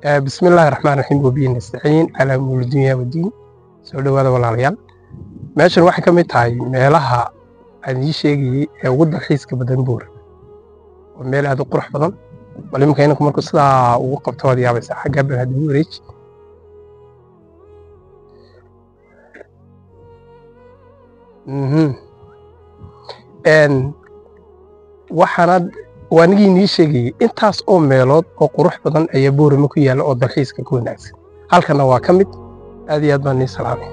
Bismi illaahi raxmaan raxiim, wabihi nastaciin calaa umuuri dunya wadiin. Soo dhowaada walaalayaal. Meeshan waxay ka mid tahay meelaha aan ii sheegayey ee ugu dalxiiska badan Boor. Waa meel aad u qurux badan. Bal iminka inanku markuu sidaa ugu qabto waad yaabaysaa. Xaggaa bal hadda u wareeji. Waxaanaad waa anigii inii sheegayey intaas oo meelood oo qurux badan ayaa Boorama ku yaalla oo dalxiiska ku wanaagsan. Halkana waa ka mid. Aad iyo aad baan nii salaamay.